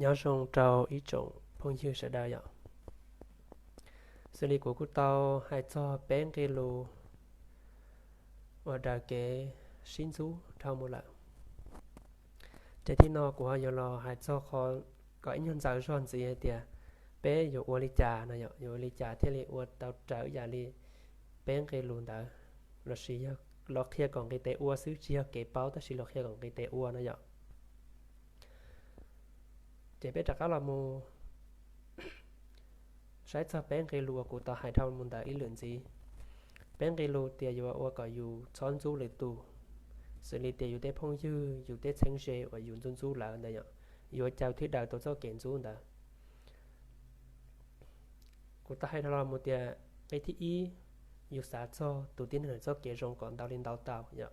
Nyob zoo rau ib tsoom phooj ywg sawv daws yom. Xws li kuv kuj tau hais txog peb nqe lus uas daws kev sib ntxub dhau mus lawm. Ces thib no kuv ho yuav los hais txog qhov kom ib nyuag ntxaws zog ntxiv hais tias peb yuav ua li cas no yom, yuav ua li cas thiaj li ua tau raws yam li peb nqe lus ntawd, lossis yog los qhia kom nqis tes ua xwb, tsis yog kev paub tab sis los qhia kom nqis tes ua no yom. Ces peb rov qab los mus saib txog peb nqe lus uas kuv tau hais dhau mus ntawd ib lwm ntxiv. Peb nqe lus tias yuav ua kom yus txhob ntxub lwm tus, xws li tias yus tej phooj ywg, yus tej txheeb ze uas yus ntxub ntxub lawv ntawd yom, yuav ua cas thiaj daws tau txoj kev ntxub ntawd. Kuv tau hais dhau los mus tias nqe thib ib, yus xav txog tus tib neeg txoj kev zoo kom ntau li ntau tau yom.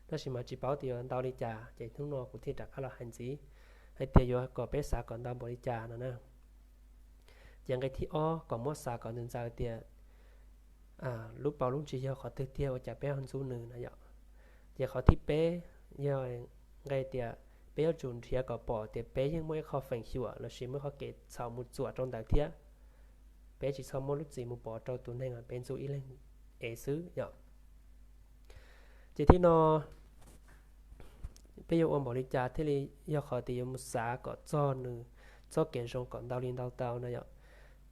Tab sis mas tsis paub tias yuav ntau li cas, ces hnub no kuv thiaj rov qab los hais ntxiv hais tias yuav kom peb xav kom ntau npaum li cas no na. Ces nqe thib ob kom muab xav kom ntxaws ntxaws tias lub paus lub ntsis yog qhov twg tiag ua cas peb ho ntxub nws no yom. Ces qhov thib peb yog nqe tias peb yuav tsum nrhiav kom pom tias peb yeej muaj ib qho feem xyuam lossis muaj ib qho kev txhaum mus txuam rau ntawd thiab. Peb tsis txhob muab lub txim mus pov rau tus neeg uas peb ntxub ib leeg ev xwb yom. Ces thib no peb yuav ua npaum li cas thiaj li yog qhov tias yuav mus xav kom txog nws txoj kev zoo kom ntau li ntau tau no yom.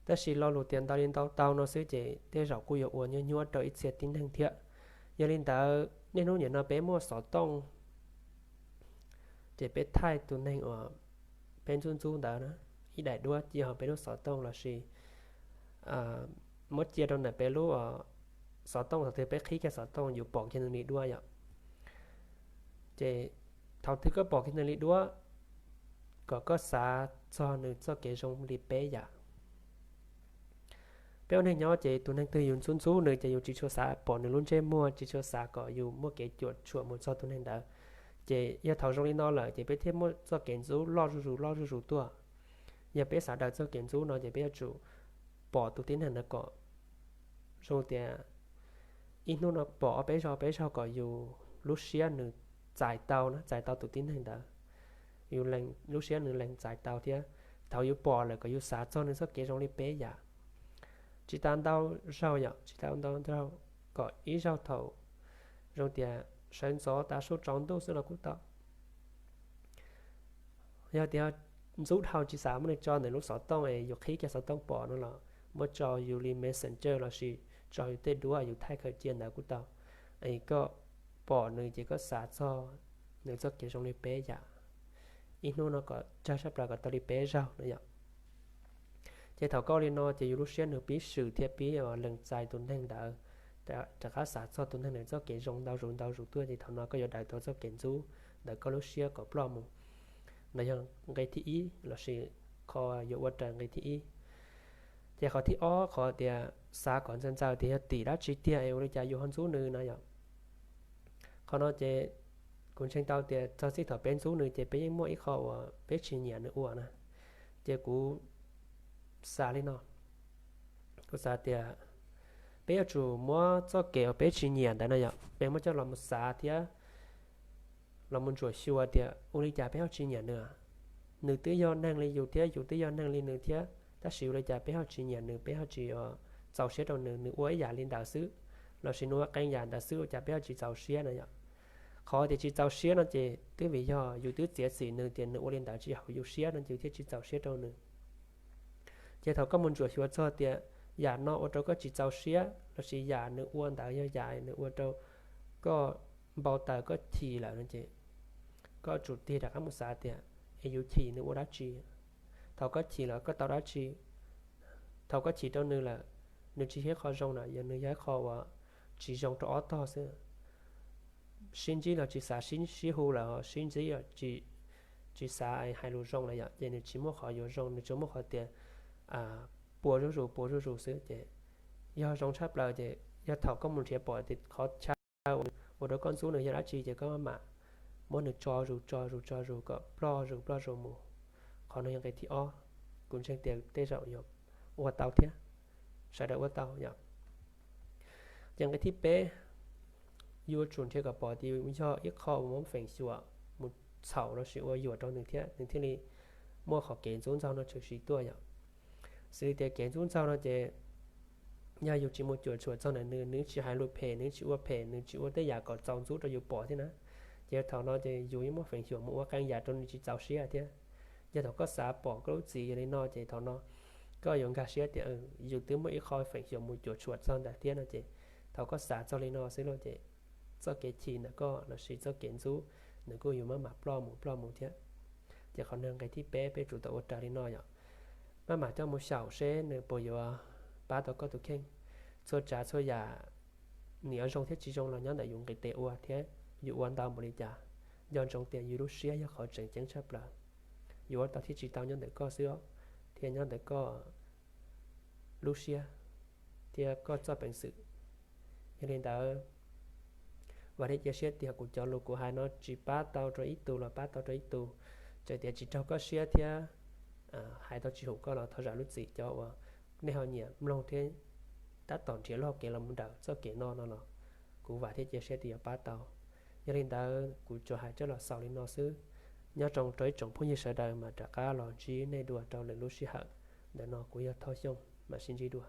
Tab sis lo lus tias ntau li ntau tau no xwb ces tej zaum kuj yuav ua nyuaj nyuaj rau ib txhia tib neeg thiab. Yog li ntawd niaj hnub nim no peb muaj xov tooj, ces peb thaij tus neeg uas peb ntxub ntxub ntawd na, ib daim duab cia hauv peb lub xov tooj lossis muab cia rau ntawm peb lub xov tooj, thaum twg peb qhib kiag xov tooj yus pom kiag nws li duab yom. Ces thaum twg koj pom kiag nws li duab, kom koj xav txog nws txoj kev zoo li peb yam. Peb ua neeg nyob ces tus neeg twg yus ntxub ntxub nws ces yus tsis tshua xav pom nws lub ntsej muag, tsis tshua xav kom yus muaj kev cuam tshuam mus txog tus neeg ntawd. Ces yog thaum zoo li no lawm ces peb thiaj muaj txoj kev ntxub loj zuj zus loj zuj zus tuaj. Yog peb xav daws txoj kev ntxub no ces peb yuav tsum pom tus tib neeg ntawd kom zoo tias ib hnub no pom ob peb zaug peb zaug kom yus lub siab nws txais tau na, txais tau tus tib neeg ntawd, yus lub siab nws lees txais tau thiab. Thaum yus pom lawm kom yus xav txog nws txoj kev zoo li peb yam. Tsis tas ntau zaug yom, tsis tas ntau zaug, kom ib zaug thaum zoo tias sawv ntxov tav su tsaus ntuj xwb los kuj tau. Yog tias ntxub dhau tsis xav muab nws tso ntawm lub xov tooj es yus qhib kiag xov tooj pom no los muab tso yus li Messenger lossis tso yus tej duab yus thaij khaws cia ntawd kuj tau. Es koj pom nws ces koj xav txog nws txoj kev zoo li peb yam, ib hnub no kom tsawg tshaj plaws kom tau li peb zaug no yom. Ces thaum koj ua li no ces yus lub siab nws pib swm thiab pib lees txais tus neeg ntawd, rov qab xav txog tus neeg ntawd txoj kev zoo ntau zus ntau zus tuaj ces thaum no koj yuav daws tau txoj kev ntxub ntawm koj lub siab kom ploj mus. No yog nqe thib ib lossis qhov yuav ua raws nqe thib ib. Ces qhov thib ob qhov tias xav kom ntxaws ntxaws tias yog tim dab tsi tiag es ua li cas yus ho ntxub nws no yom. Qhov no ces kuv ntseeg tau tias txog txij thaum peb ntxub nws ces peb yeej muaj ib qho uas peb tsis nyiam nws ua na. Ces kuv xav li no, kuv xav tias peb yuav tsum muab txoj kev uas peb tsis nyiam ntawd no yom, peb muab coj los mus xav thiab los mus ntsuam xyuas tias ua li cas peb ho tsis nyiam nws. Nws twb yog neeg li yus thiab yus twb yog neeg li nws thiab, tab sis ua li cas peb ho tsis nyiam nws, peb ho tsis txaus siab rau nws, nws ua ib yam li ntawd xwb, lossis nws ua qee yam ntawd xwb ua cas peb ho tsis txaus siab no yom. Qhov tias tsis txaus siab no ces twb vim yog yus twb txiav txim nws tias nws ua li ntawd tsis haum yus siab no yus thiaj tsis txaus siab rau nws. Ces thaum koj mus ntsuam xyuas txog tias yam no ua rau koj tsis txaus siab lossis yam nws ua ntawd yog yam nws ua rau koj npau taws koj chim lawm no ces koj tsum tig rov qab mus xav tias es yus chim nws ua dab tsi. Thaum koj chim lawm koj tau dab tsi? Thaum koj chim rau nws lawm, nws tsis yog ib qho zoo na, yog nws yog ib qho uas tsis zoo rau ob tog xwb. Sib ntsib los tsis xav sib hu lawm, sib ntsib los tsis xav hais lus zoo lawm yom, ces nws tsis muaj qhov yuav zoo, nws tsuas muaj qhov tias puas zuj zus puas zuj zus xwb. Ces yog zoo tshaj plaws ces yog thaum koj mus nrhiav pom tias qhov chaw ua rau koj ntxub nws yog dab tsi ces koj mam muab nws tso zus tso zus tso zus kom ploj zus ploj zus mus. Qhov no yog nqe thib ob, kuv ntseeg tias tej zaum yuav ua tau thiab, sawv daws ua tau yom. Ces nqe thib peb, yuav tsum nrhiav kom pom tias yus yog ib qho uas muaj feem xyuam mus txhaum los sis ua yuam rau nws thiab nws thiaj li muaj qhov kev ntxub ntxaug no tshwm sim tuaj yom. Xws li tias kev ntxub ntxaug no ces yog yus tsis mus cuam tshuam txog ntawm nws, nws tsis hais lus phem, nws tsis ua phem, nws tsis ua tej yam kom txaus ntxub rau yus pom thiab na, ces thaum no ces yus yeej muaj feem xyuam mus ua qee yam rau nws tsis txaus siab thiab. Yog thaum koj xav pom koj lub txiv li no ces thaum no koj yuav nkag siab tias yus twb muaj ib qho feem xyuam mus cuam tshuam txog ntawm thiab no ces thaum koj xav txog li no xwb lauj ces txoj kev chim ntawm koj los sis txoj kev ntxub nws kuj yuav maj mam ploj mus ploj mus thiab. Ces qhov nqe thib peb peb tsum tau ua raws li no yom. Maj mam coj mus xyaum seb nws puas yuav pab tau koj tus kheej. Txhua tsav txhua yam nws yuav zoo thiab tsis zoo los nyob ntawm yus nqis tes ua thiab yus ua ntau npaum li cas. Nco ntsoov tias yus lub siab yog qhov tseem ceeb tshaj plaws. Yus ua tau thiab tsis tau nyob ntawm koj xwb os, thiab nyob ntawm koj lub siab thiab koj txoj peev xwm. Yog li ntawd, vam thiab cia siab tias kuv cov lus kuv hais no tsis pab tau rau ib tug los pab tau rau ib tug. Txawm tias tsis raug koj siab thiab hais tau tsis haum koj los thov zam lub txim cov uas nej ho nyiam mloog thiab tab tom nrhiav lub hauv kev los mus ntawm txoj kev no no los kuv vam thiab cia siab tias yuav pab tau. Yog li ntawd kuv tsuas hais coj los xaus li no xwb. Nyob zoo rau ib tsoom phooj ywg sawv daws mas rov qab los ntsib nej dua rau lwm lub sij hawm. Ntawm no kuv yog Thoj Xyooj, mam sib ntsib dua.